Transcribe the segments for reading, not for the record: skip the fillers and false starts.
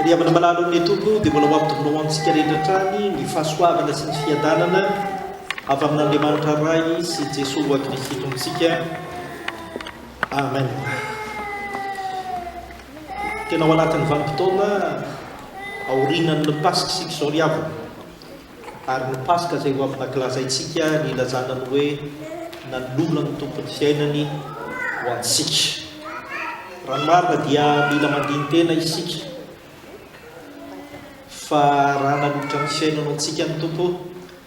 Ry havana malala ao amin'ny Tompo, dia mbola ho ampitomboina ho antsika rehetra hatrany ny fahasoavana sy ny fiadanana avy amin'Andriamanitra Ray sy Jesoa Kristy Tompontsika. Amen. Tena ao anatin'ny vanim-potoana aorianan'ny Paska isika izao ry havana. Ary ny Paska izay ho avy nankilazaintsika ny ilazana ny hoe nanoloran'ny Tompo ny fiainany ho antsika. Raha ny marina dia mila mandini-tena isika fa raha nanolotra ny fiainany ho antsika ny Tompo,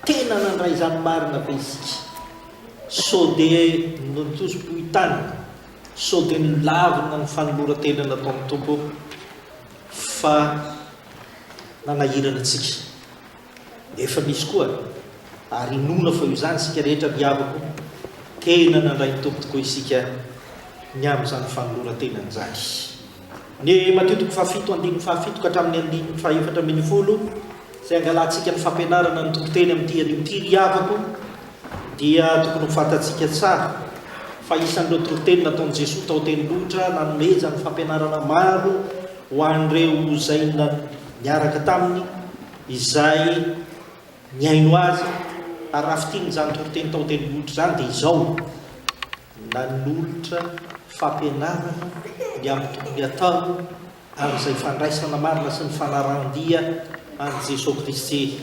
tena nandray izany marina ve isika? Sao dia notosy-bohitany, sao dia nolavina ny fanoloran-tena nataon'ny Tompo fa nanahirana antsika. Efa misy koa, ary inoana fa io izany isika rehetra ry havako, tena nandray ny Tompo tokoa isika ny amin'izany fanoloran-tenany izany. Ny Matio toko fahafito andininy fahafito ka hatramin'ny andininy fahefatra ambinifolo, izay angalantsika ny fampianarana ny toriteny amin'ity anio ity ry havako, dia tokony ho fantatsika tsara fa isan'ireo toriteny nataon'i Jesoa tao an-tendrombohitra nanomezany fampianarana maro ho an'ireo izay niaraka taminy, izay nihaino azy, ary raha fintinina izany toriteny tao an-tendrombohitra izany dia izao, nanolotra fampianarana ny amin'ny tokony hatao amin'izay fandraisana marina sy ny fanarahan-dia an'i Jesoa Kristy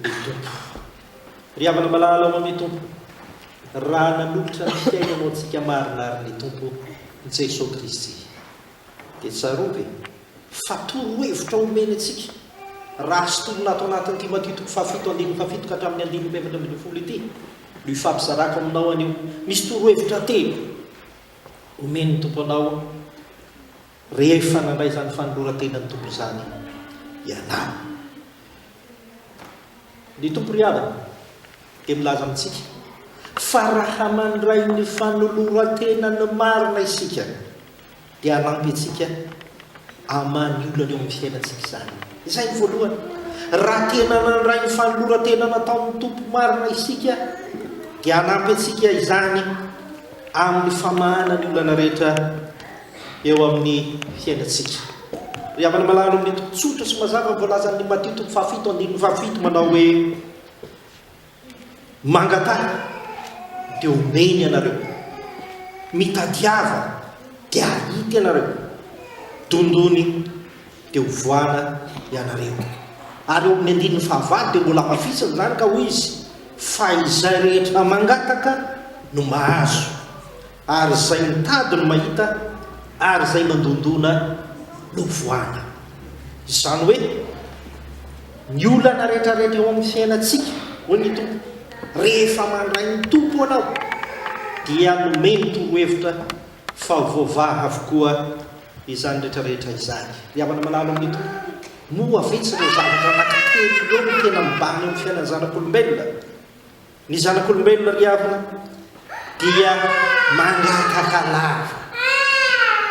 ny Tompo. Ry havana malala ao amin'ny Tompo, raha nanolotra ny fiainana ho antsika marina àry ny Tompo Jesoa Kristy, Dia tsarovy fa torohevitra omeny antsika raha sintomina ato anatin'ity Matio toko fahafito andininy fahafito ka hatramin'ny andininy fahefatra ambinifolo ity no ifampizarako aminao anio. Misy torohevitra telo omen'ny Tompo anao rehefa nandray izany fanoloran-tenan'ny Tompo izany ianao. Ny Tompo ry havana dia milaza amintsika fa raha mandray ny fanoloran-tenany marina isika dia hanampy antsika hamaha ny olana eo amin'ny fiainantsika izany. Izay ny voalohany. Raha tena nandray ny fanoloran-tena nataon'ny Tompo marina isika, dia hanampy antsika izany amin'ny famahana ny olana rehetra eo amin'ny fiainantsika. Ry havana malala amin'ny Tompo, tsotra sy mazava ny voalazan'ny Matio toko fahafito andininy fahafito manao hoe, Mangataha, dia homeny ianareo. Mitadiava, dia hahita ianareo. Dondony, dia hovohana ianareo. Ary eo amin'ny andininy fahavalo dia mbola hamafisiny izany ka hoy izy, Fa izay rehetra mangataka no mahazo, ary izay mitady no mahita, ary izay mandondona no vohana. Izany hoe, ny olana rehetrarehetra eo amin'ny fiainantsika, hoy ny Tompo, rehefa mandray ny Tompo ianao, dia nomeny torohevitra fa voavaha avokoa izany rehetrarehetra izany. Ry havana malala amin'ny Tompo, moa ve tsy ireo zavatra anankitelo ireo no tena mibahana eo amin'ny fiainan'ny zanak'olombelona? Ny zanak'olombelona ry havana dia mangataka lava.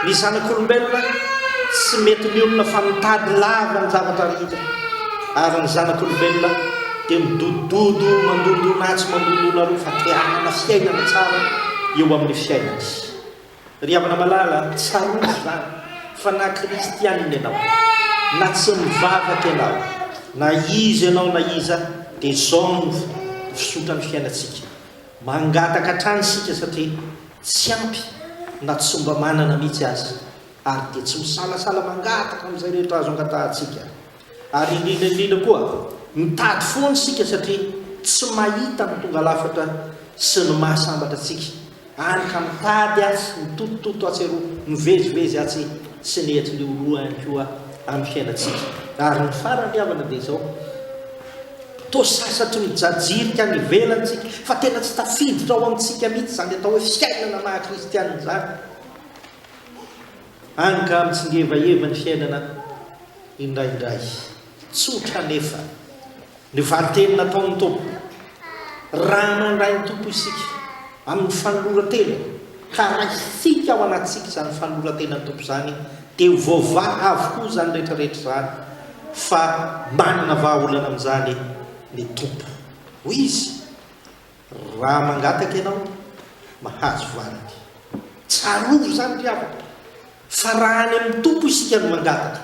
Ny zanak'olombelona tsy mety mionona fa mitady lava ny zavatra rehetra. Ary ny zanak'olombelona dia midodododo mandondona atsy mandondona aroa fa te hanana fiainana tsara eo amin'ny fiainany. Ry havana malala, tsarovy izany fa na kristianina ianao, na tsy mivavaka ianao, na iza ianao na iza, dia izao no fisotran'ny fiainantsika. Mangataka hatrany isika satria tsy ampy na tsy mba manana mihitsy aza, ary dia tsy misalasala mangataka amin'izay rehetra azo angatahantsika. Ary indrindra indrindra koa, mitady foana isika satria tsy mahita ny tonga lafatra sy ny mahasambatra antsika. Any ka mitady atsy, mitotototo atsy aroa, mivezivezy atsy sy ny etsy lioloha ihany koa amin'ny fiainantsika. Ary ny farany ry havana dia izao, toa sasatry mijajirika any ivelany isika fa tena tsy tafiditra ao amintsika mihitsy izany atao hoe fiainana maha kristianina izany. Any ka mitsingevaheva ny fiainana indraindray. Tsotra anefa. Ny valinteny nataon'ny Tompo, Raha mandray ny Tompo isika amin'ny fanoloran-tena, ka raisintsika ao anatintsika izany fanoloran-tenan'ny Tompo izany, dia ho voavaha avokoa izany rehetra rehetra izany, fa manana vahaolana amin'izany ny Tompo. Hoy Izy, Raha mangataka ianao, mahazo valiny. Tsarovy izany ry havana, fa raha any amin'ny Tompo isika no mangataka,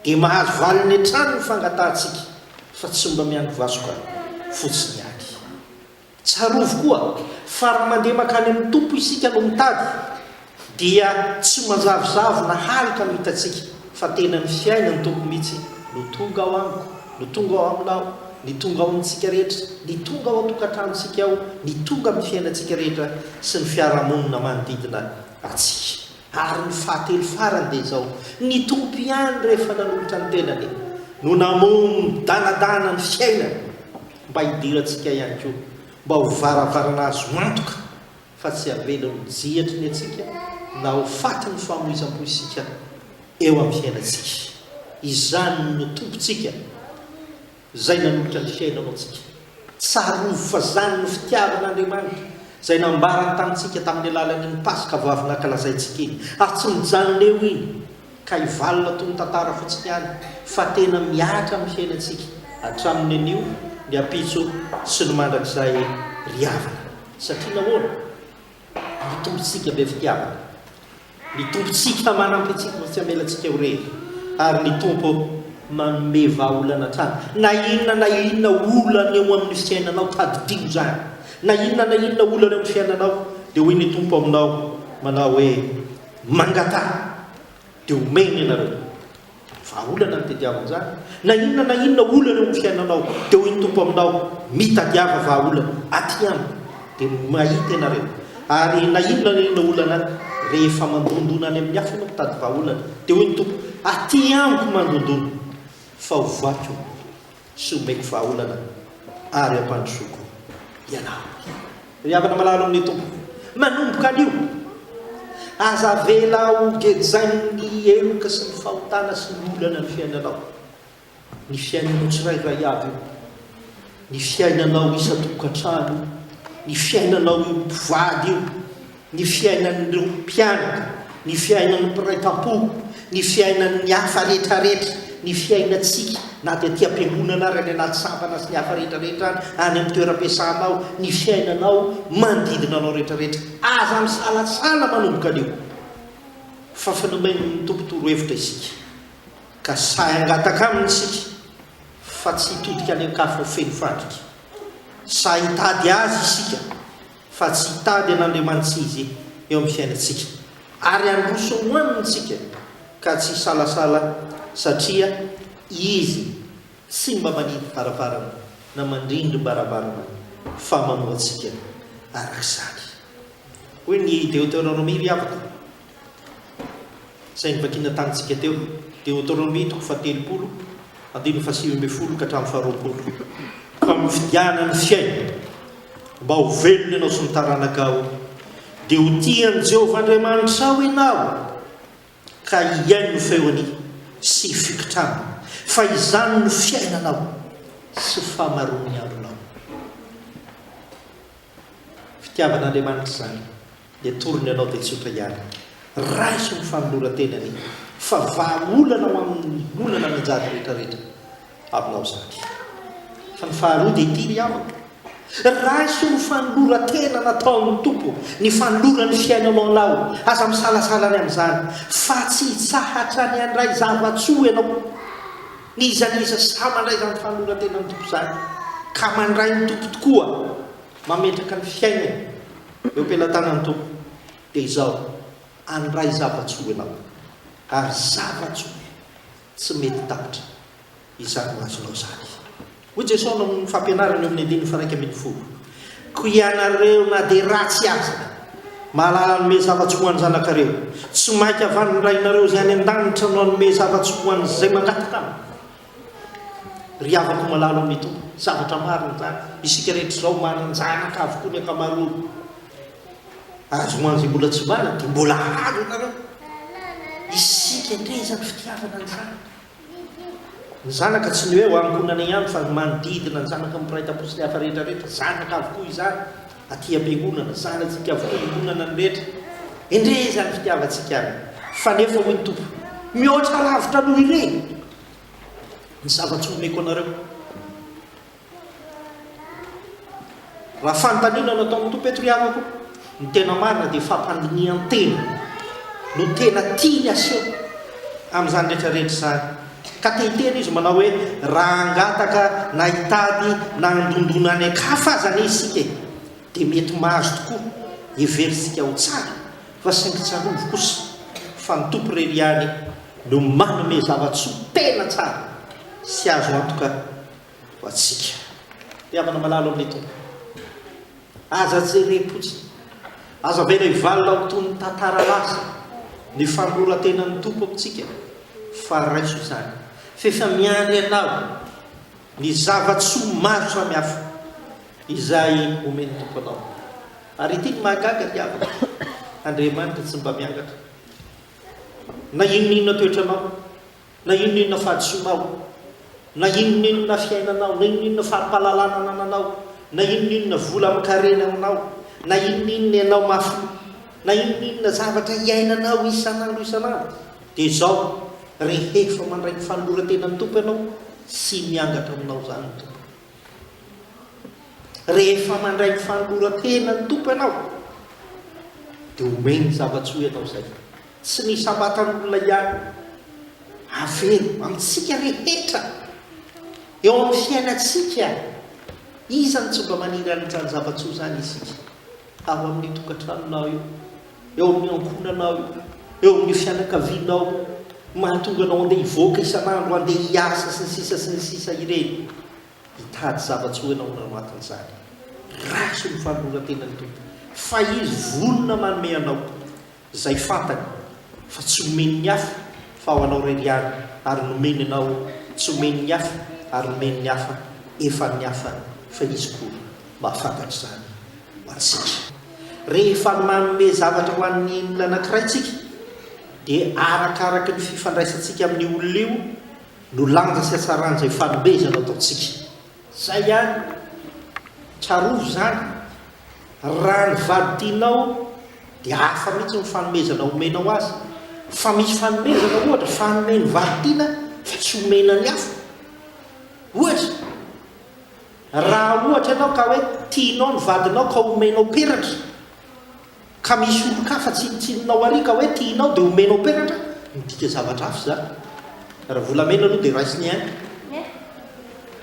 Dia mahazo valiny hatrany ny fangatahantsika fa tsy mba miandry vasoka fotsiny ihany. Tsarovy koa fa raha mandeha mankany amin'ny Tompo isika no mitady dia tsy manjavozavo na haloka no hitantsika fa tena ny fiainan'ny Tompo mihitsy no tonga ao amiko, no tonga ao aminao, ny tonga ao amintsika rehetra, ny tonga ao an-tokantranontsika ao, ny tonga amin'ny fiainantsika rehetra sy ny fiarahamonina manodidina antsika. Ary ny fahatelo farany dia izao, ny Tompo ihany rehefa nanolotra ny tenany no namono midanadana ny fiainany mba hidirantsika ihany koa, mba ho varavarana azo antoka fa tsy avela ho jiatry ny antsika na ho fatin'ny famoizam-po isika eo amin'ny fiainantsika. Izany no Tompontsika. Izay nanolotra ny fiainana ho antsika. Tsarovy fa izany no fitiavan'Andriamanitra, izay nambarany tamintsika tamin'ny alalan'iny Paska vao avy nankalazaintsika iny. Ary tsy mijanona eo iny, ka hivalona toy ny tantara fotsiny ihany, fa tena mihatra amin'ny fiainantsika, hatramin'ny anio, ny ampitso sy ny mandrakizay ry havana. Satria nahoana? Ny Tompontsika be fitiavana. Ny Tompontsika manampy antsika fa tsy hamela antsika ho rery. Ary ny Tompo manome vahaolana hatrany. Na inona na inona olana eo amin'ny fiainanao, tadidio izany. Na inona na inona olana eo amin'ny fiainanao, dia hoy ny Tompo aminao manao hoe, Mangataha, dia homeny ianareo. Vahaolana ny tediavina izany. Na inona na inona olana eo amin'ny fiainanao, dia hoy ny Tompo aminao, Mitadiava vahaolana aty amiko, dia mahita ianareo. Ary na inona na inona olana, rehefa mandondona any amin'ny hafa ianao mitady vahaolana, dia hoy ny Tompo, Aty amiko mandondona, fa hovaiko sy homeko vahaolana ary hampandrosoako ianao. Ry havana malala amin'ny Tompo, manomboka anio, aza avela ho gejain'ny heloka sy ny fahotana sy ny olana ny fiainanao. Ny fiainanao tsirairay avy io, ny fiainanao isan-tokantrano io, ny fiainanao io mpivady io, Ny fiainan'ireo mpianaka, ny fiainan'ny mpiray tampo, ny fiainan'ny hafa rehetrarehetra, ny fiainantsika na dia aty am-piangonana ary any anaty sampana sy ny hafa rehetrarehetra any, any amin'ny toeram-piasanao, ny fiainanao manodidina anao rehetrarehetra. Aza misalasala manomboka anio fa fa nomen'ny Tompo torohevitra isika ka sahy hangataka Aminy isika fa tsy hitodika any an-kafa ho feno fandrika. Sahy hitady Azy isika fa tsy hitady an'Andriamanitra Izy eo amin'ny fiainantsika, ary handroso ho Aminy isika ka tsy hisalasala satria Izy tsy mba manidy varavarana na mandrindrim-baravarana fa mamoha antsika araka izany. Hoy ny Deoteronomia ry havana, izay novakiana tamintsika teo, Deoteronomia toko fahatelopolo, andininy fahasivy ambin'ny folo ka hatramin'ny faharoapolo, Fa mifidiana ny fiainana, mba ho velona ianao sy ny taranakao, dia ho tia an'i Jehovah Andriamanitrao ianao, ka hihaino ny feony sy hifikitra aminy, fa izany no fiainanao sy fahamaroan'ny andronao. Fitiavan'Andriamanitra izany. Ny atorony anao dia tsotra ihany, raiso ny fanoloran-tenany fa vahaolana ho amin'ny olana mianjady rehetrarehetra aminao izany. Fa ny faharoa dia ity ry havako, raiso ny fanoloran-tena nataon'ny Tompo, ny fanoloran'ny fiainanao anao, aza misalasala ny amin'izany, fa tsy hitsahatra ny handray zava-tsoa ianao. N'iza n'iza sahy mandray izany fanoloran-tenan'ny Tompo izany, ka mandray ny Tompo tokoa, mametraka ny fiainany eo am-pelatanan'ny Tompo, dia izao, handray zava-tsoa ianao, ary zava-tsoa tsy mety tapitra izany ho azonao izany. Hoy Jesoa ao amin'ny fampianarany eo amin'ny andininy faha-11, Koa ianareo na dia ratsy aza, mahalala hanome zava-tsoa ho an'ny zanakareo, tsy mainka va ny Rainareo izay any an-danitra no hanome zava-tsoa ho an'izay mangataka Aminy? Ry havako malala ao amin'ny Tompo, zavatra marina izany. Isika rehetra izao manan-janaka avokoa ny ankamaroany. Ary ho an'izay mbola tsy manana dia mbola hahazo ianareo. Isika indray izany fitiavana ny zanaka. Ny zanaka tsy ny hoe ho ankohonana ihany fa ny manodidina ny zanaka mpiray tampo sy ny hafa rehetra rehetra, zanaka avokoa izany aty am-piangonana, zanatsika avokoa iombonana ny rehetra. Endrey izany fitiavantsika any. Fa nefa hoy ny Tompo, mihoatra lavitra noho ireny. Ny zava-tsoa omeko anareo. Raha fanontaniana no ataon'ny Tompo eto ry havako, ny tena marina dia fampandinihan-tena no tena tiany aseho amin'izany rehetra rehetra izany. Ka te hiteny izy manao hoe, raha hangataka na hitady na handondona any an-kafa aza anie isika e, dia mety mahazo tokoa, heverintsika ho tsara, fa saingy tsarovy kosa fa ny Tompo irery ihany no manome zava-tsoa tena tsara sy azo antoka ho antsika. Ry havana malala ao amin'ny Tompo, aza jerem-potsiny, aza avela hivalona ho toy ny tantara lasa ny fanoloran-tenan'ny Tompo amintsika, fa raiso izany, f'efa miandry anao ny zava-tsoa maro samihafa izay omen'ny Tompo anao. Ary ity no mahagaga ry havana, Andriamanitra tsy mba miangatra. Na inona inona toetranao, na inona inona fahadisoanao, na inona inona fiainanao, na inona inona fari-pahalalana anananao, na inona inona vola aman-karena aminao, na inona inona ianao mafy loha, na inona inona zavatra iainanao isan'andro isan'andro, dia izao, rehefa mandray ny fanoloran-tenan'ny Tompo ianao, tsy miangatra aminao izany ny Tompo. Rehefa mandray ny fanoloran-tenan'ny Tompo ianao, dia omeny zava-tsoa ianao izay. Tsy ny isam-batan'olona ihany. Avelo amintsika rehetra eo amin'ny fiainantsika. Iza no tsy mba maniry an'izany zava-tsoa izany isika? Ao amin'ny tokantranonao io, eo amin'ny ankohonanao io, eo amin'ny fianakavianao, mahatonga anao handeha hivoaka isan'andro, handeha hiasa sy ny sisa sy ny sisa ireny. Hitady zava-tsoa ianao ao anatin'izany. Raiso ny fanoloran-tenan'ny Tompo, fa Izy vonona manome anao izay fantany fa tsy omeny ny hafa fa ho anao irery ihany, ary nomeny anao tsy omeny ny hafa ary nomeny ny hafa efa an'ny hafa fa Izy koa mahafantatra izany ho antsika. Rehefa manome zavatra ho an'ny olona anankiray tsika dia arakaraky ny fifandraisantsika amin'io olona io no lanja sy hatsaran'izay fanomezana ataontsika. Zay ihany. Tsarovy izany. Raha ny vady tianao dia hafa mihitsy ny fanomezana omenao azy. Fa misy fanomezana ohatra fanome ny vady tiana fa tsy omena ny hafa. Ohatra, raha ohatra ianao ka hoe tianao ny vadinao ka omenao peratra, Ka misy olon-kafa tsinontsinonao ary ka hoe tianao dia omenao peratra, midika zavatra hafa izany. Raha volamena aloha dia raisiny ihany.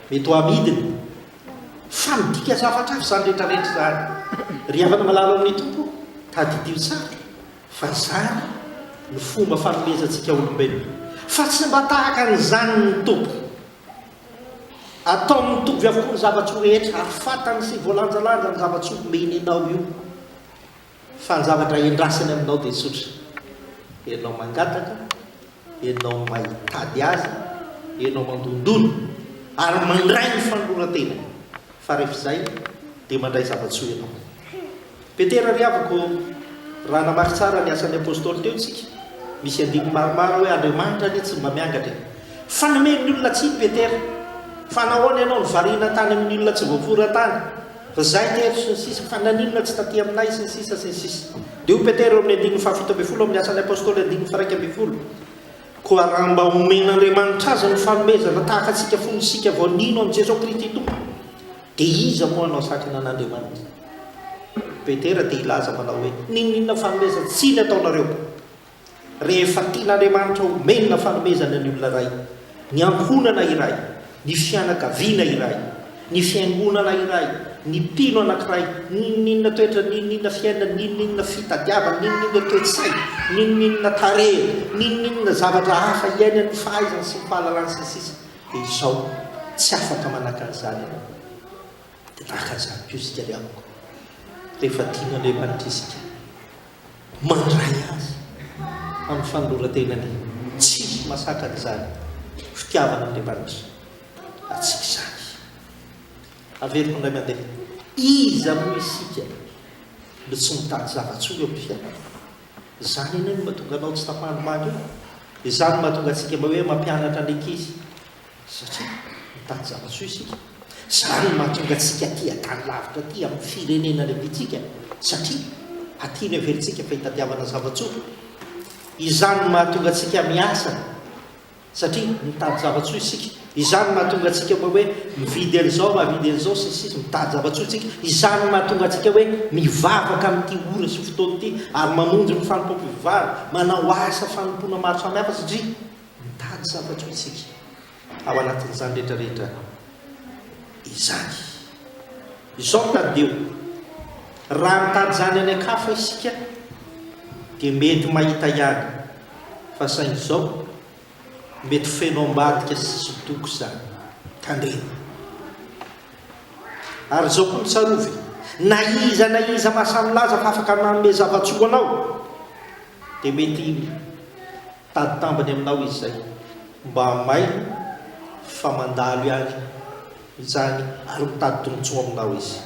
Mety ho amidiny. Fa midika zavatra hafa izany rehetra rehetra izany. Ry havana malala ao amin'ny Tompo, tadidio tsara fa izany no fomba fanomezantsika olombelona. Fa tsy mba tahaka an'izany ny Tompo. Ataony mitovy avokoa ny zava-tsoa rehetra ary fantany sy voalanjalanja ny zava-tsoa omeny anao io. Fa ny zavatra endrasany aminao dia tsotra, ianao mangataka, ianao mahitady azy, ianao mandondona ary mandray ny fanoloran-tenany. Fa rehefa izay dia mandray zava-tsoa ianao. Petera ry havako ô, raha namaky tsara ny Asan'ny Apostoly teo isika, misy andininy maromaro hoe Andriamanitra anie tsy mba miangatra e. Fa nomen'ny olona tsiny Petera. Fa nahoana ianao no variana tany amin'ny olona tsy voafora tany? Fa izahay teto sy ny sisa, fa naninona tsy taty aminay sy ny sisa sy ny sisa. Dia hoy Petera eo amin'ny andininy fahafito ambinifolo amin'ny Asan'ny Apostoly andininy faha-11, Koa raha mba omen'Andriamanitra azy ny fanomezana tahaka antsika fony isika vao nino an'i Jesoa Kristy Tompo, dia iza moa hanao sakana an'Andriamanitra? Petera dia hilaza manao hoe, N'inon'inona fanomezan-tsiny ataonareo, rehefa tian'Andriamanitra homena fanomezana ny olona iray, ny ankohonana iray, ny fianakaviana iray, ny fiangonana iray, ny mpino anankiray, n'inon'inona toetra, n'inon'inona fiainana, n'inon'inona fitadiavana, n'inon'inona toe-tsaina, n'inon'inona tarehiny, n'inon'inona zavatra hafa iainany, ny fahaizany sy ny fahalalany sy ny sisa Dia izao, tsy afaka manakana izany ianao. Dia tahaka an'izany koa isika ry havako, rehefa tian'Andriamanitra isika, mandray Azy amin'ny fanoloran-tenany, tsisy mahasakana izany fitiavan'Andriamanitra antsika izany. Averiko indray mandeha, iza moa isika no tsy mitady zava-tsoa eo amin'ny fiainana? Izany anie no mahatonga anao tsy tafandro-mandry eo. Izany no mahatonga antsika mba hoe mampianatra ny ankizy. Satria mitady zava-tsoa isika. Izany no mahatonga antsika aty an-tany lavitra aty amin'ny firenena lehibentsika satria aty no heverintsika fa hitadiavana zava-tsoa. Izany no mahatonga antsika miasa satria mitady zava-tsoa isika. Izany no mahatonga antsika mba hoe mividy an'izao, mahavidy an'izao sy ny sisa Mitady zava-tsoa isika. Izany no mahatonga antsika hoe mivavaka amin'ity ora sy fotoana ity ary mamonjy ny fanompoam-pivavahana, manao asa fanompoana maro samihafa satria mitady. Mitady zava-tsoa isika ao anatin'izany rehetra rehetra izany. Izao tadidio, raha mitady izany any an-kafa isika dia mety mahita ihany fa saingy izao mety feno ambadika sy sodoka izany. Tandremo. Ary izao koa no tsarovy, na iza na iza mahasahy milaza fa afaka manome zava-tsoa ho anao dia mety Mitady tambiny aminao izy izay. Mba mailo fa mandalo ihany izany ary mitady tombotsoa aminao izy.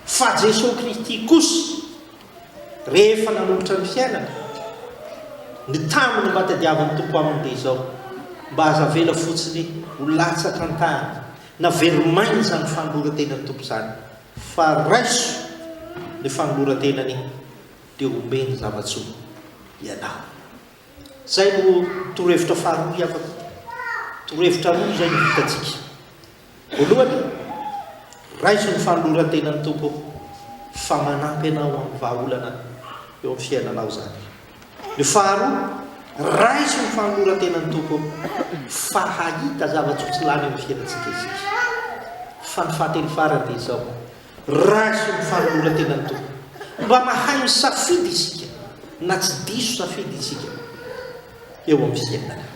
Fa Jesoa Kristy kosa rehefa nanolotra ny fiainany, ny tambiny mba tadiavin'ny Tompo aminy dia izao, mba aza avela fotsiny ho latsaka an-tany na very maina izany fanoloran-tenan'ny Tompo izany fa raiso ny fanoloran-tenany dia omeny zava-tsoa ianao. Izay no torohevitra faharoa hiavako. Torohevitra roa izay no vitantsika. Voalohany, raiso ny fanoloran-tenan'ny Tompo fa manampy anao amin'ny vahaolana eo amin'ny fiainanao izany. Ny faharoa, raiso ny fanoloran-tenan'ny Tompo fa hahita zava-tsoa tsy lany eo amin'ny fiainantsika isika. Fa ny fahatelo farany dia izao, Raiso ny fanoloran-tenan'ny Tompo. Mba mahay misafidy isika na tsy diso safidy isika eo amin'ny fiainana.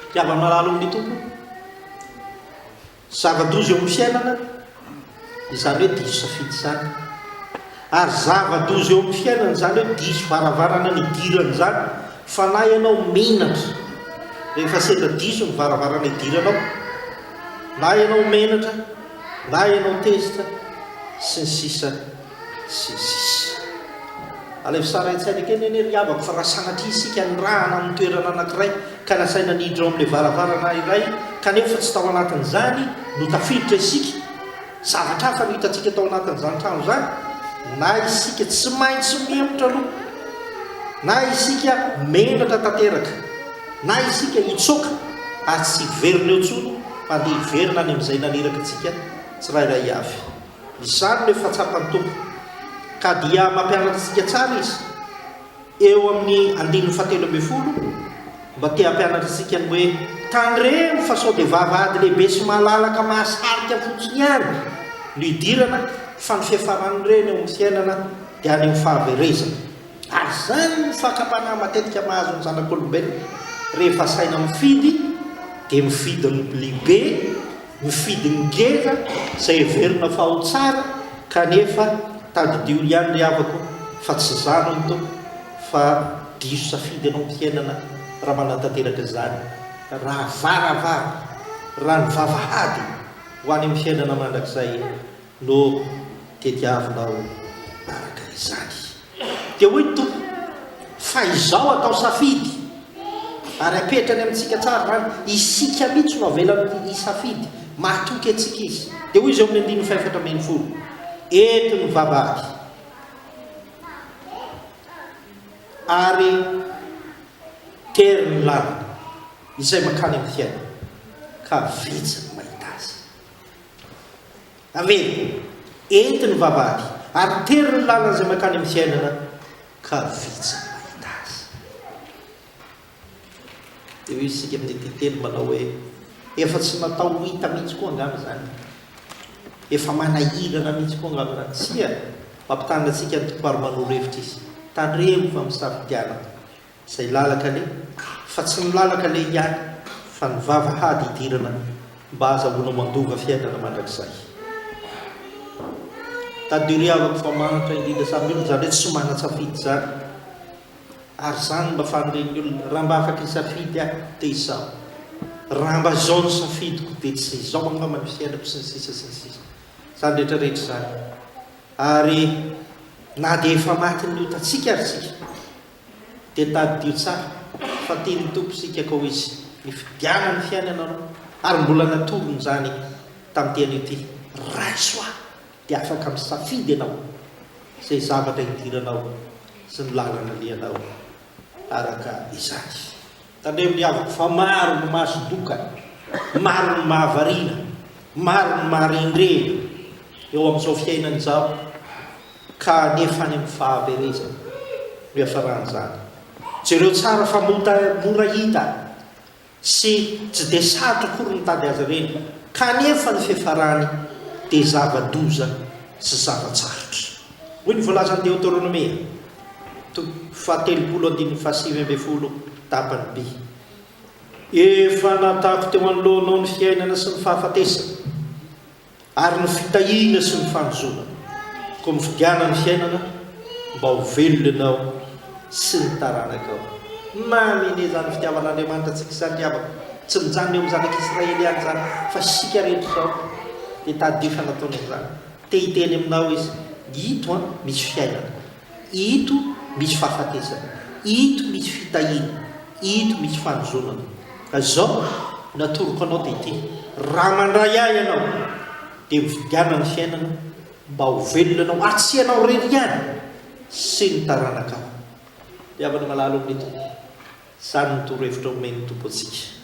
Mpiava-malala amin'ny Tompo, zava-doza eo amin'ny fiainana izany hoe diso safidy izany. Ary zava-doza eo amin'ny fiainana izany hoe diso varavarana nidirana izany. Fa na ianao menatra rehefa sendra diso ny varavarana idiranao, na ianao menatra, na ianao tezitra, sy ny sisa sy ny sisa. Alaivo sary an-tsaina kely anie ry havako fa raha sanatria isika nirahana amin'ny toerana anankiray ka nasaina niditra ao amin'ilay varavarana iray kanefa tsy tao anatin'izany no tafiditra isika, zavatra hafa no hitantsika tao anatin'izany trano izany, na isika tsy maintsy mihemotra aloha, na isika menatra tanteraka, na isika hitsoaka ary tsy hiverina eo intsony fa andeha hiverina any amin'izay naniraka antsika tsirairay avy. Izany no efa tsapan'ny Tompo. Ka dia mampianatra antsika tsara Izy eo amin'ny andininy fahatelo ambin'ny folo, mba te hampianatra antsika ny hoe, Tandremo fa sao dia vavahady lehibe sy malalaka mahasarika fotsiny ihany no idirana, fa ny fiafaran'ireny eo amin'ny fiainana dia any amin'ny fahaverezana. Ary izany no fakam-panahy matetika mahazo ny zanak'olombelona, rehefa asaina mifidy dia mifidy ny lehibe, mifidy ny ngeza, izay heverina fa ho tsara, kanefa tadidio ihany ry havako fa tsy izany hoy ny Tompo fa diso safidy ianao amin'ny fiainana raha manatanteraka izany, raha varavara, raha ny vavahady ho any amin'ny fiainana mandrakizay no tediavinao araka izany. Dia hoy ny Tompo, Fa izao atao safidy, ary apetrany amintsika tsara izany, isika mihitsy no avelany hisafidy, mahatoky antsika Izy. Dia hoy Izy eo amin'ny andininy fahefatra ambin'ny folo, Eto ny vavahady, ary tery ny lalana izay mankany amin'ny fiainana, ka vitsy ny mahita azy. Amen! Ento ny vavahady, ary tery ny lalana izay mankany amin'ny fiainana, ka vitsy ny mahita azy. Dia hoy isika amin'ity teny manao hoe, Efa tsy natao ho hita mihitsy koa angamba izany. Efa manahirana mihitsy koa angamba izany. Tsia! Mampitandrina antsika ny Tompo ary manoro hevitra Izy. Tandremo fa misafidianana. Izay lalan-kaleha, fa tsy ny lalan-kaleha ihany, fa ny vavahady hidirana mba hahazahoana mandova fiainana mandrakizay. Tadidio ry havako fa mahantra indrindra samy olona, izany hoe tsy manan-tsafidy izany. Ary izany no mba fanirian'ny olona, raha mba afaka hisafidy aho dia izao, raha mba izao no safidiko dia tsy izao angamba ny fiainako sy ny sisa sy ny sisa. Izany rehetra rehetra izany. Ary na dia efa matin'ny otantsika ary isika, Dia tadidio tsara fa tian'ny Tompo isika ka hoy Izy, Nifidiana ny fiainana anao ary mbola natorony izany tamin'ity anio ity, raiso aho dia afaka misafidy ianao izay zavatra hidiranao sy ny lalana alehanao araka izany. Tandremo ny havako fa maro ny mahasodoka, maro ny mahavariana, maro ny maharendrehina eo amin'izao fiainana izao. Ka anefa any amin'ny fahaverezana no iafaran'izany. Jereo tsara fa mota mora hita. Sy tsy dia sarotra akory ny mitady azy ireny, kanefa ny fiafarany dia zava-doza sy zava-tsarotra. Hoy ny voalazan'ny Deoteronomia, toko fahatelopolo andininy fahasivy ambinifolo, tapany B, Efa natako teo anoloanao ny fiainana sy ny fahafatesana. Ary ny fitahiana sy ny fanozonana. Koa mifidiana ny fiainana mba ho velona ianao sy ny taranakao. Mamy anie izany fitiavan'Andriamanitra antsika izany ry havako. Tsy mijanona eo amin'ny zanak'Israely ihany izany fa isika rehetra izao dia tadidio fa nataony an'izany. Te hiteny aminao Izy, ito an, misy fiainana. Ito misy fahafatesana. Ito misy fitahiana. Ito misy fanozonana. Ka izao no atoroko anao dia ity, raha mandray ahy ianao dia mividiana ny fiainana mba ho velona ianao ary tsy ianao irery ihany sy ny taranakao. Ry havana malala ao amin'ny Tompo, izany no torohevitra omen'ny Tompo antsika.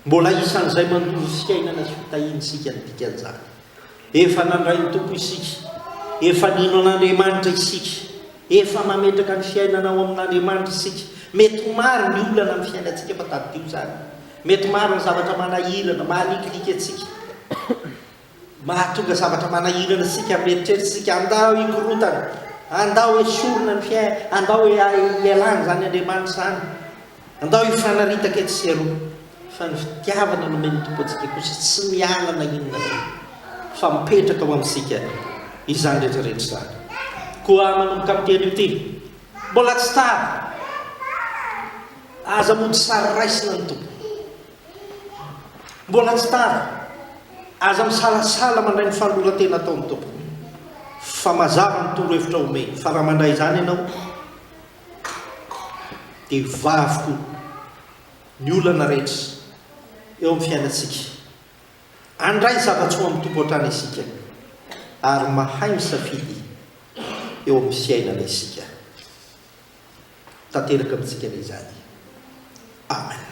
Mbola isan'izay mandova fiainana sy fitahiana isika ny dikan'izany. Efa nandray ny Tompo isika, efa nino an'Andriamanitra isika, efa mametraka ny fiainana ao amin'Andriamanitra isika. Mety ho maro ny olana amin'ny fiainantsika fa tadidio izany. Mety maro ny zavatra manahirana, mahalinkiliky antsika. Mahatonga zavatra manahirana antsika amin'ny eritreritra isika, andao hikorontana, andao hesorina ny fiainana, andao hialana izany Andriamanitra izany. Andao hifanaritaka etsy sy eroa, fa ny fitiavana nomen'ny Tompo antsika kosa tsy miala na inona na inona, fa mipetraka ao amintsika izany rehetra rehetra izany. Koa manomboka amin'ity anio ity, mbola tsy tara, aza mody sary raisina ny Tompo. Mbola tsy tara, aza misalasala mandray ny fanoloran-tena ataon'ny Tompo, fa mazava ny torohevitra omeny, fa raha mandray izany ianao, dia hivaha avokoa ny olana rehetra eo amin'ny fiainantsika. Handray zava-tsoa amin'ny Tompo hatrany isika ary mahay misafidy eo amin'ny fiainana isika. Tanteraka amintsika anie izany. Amen.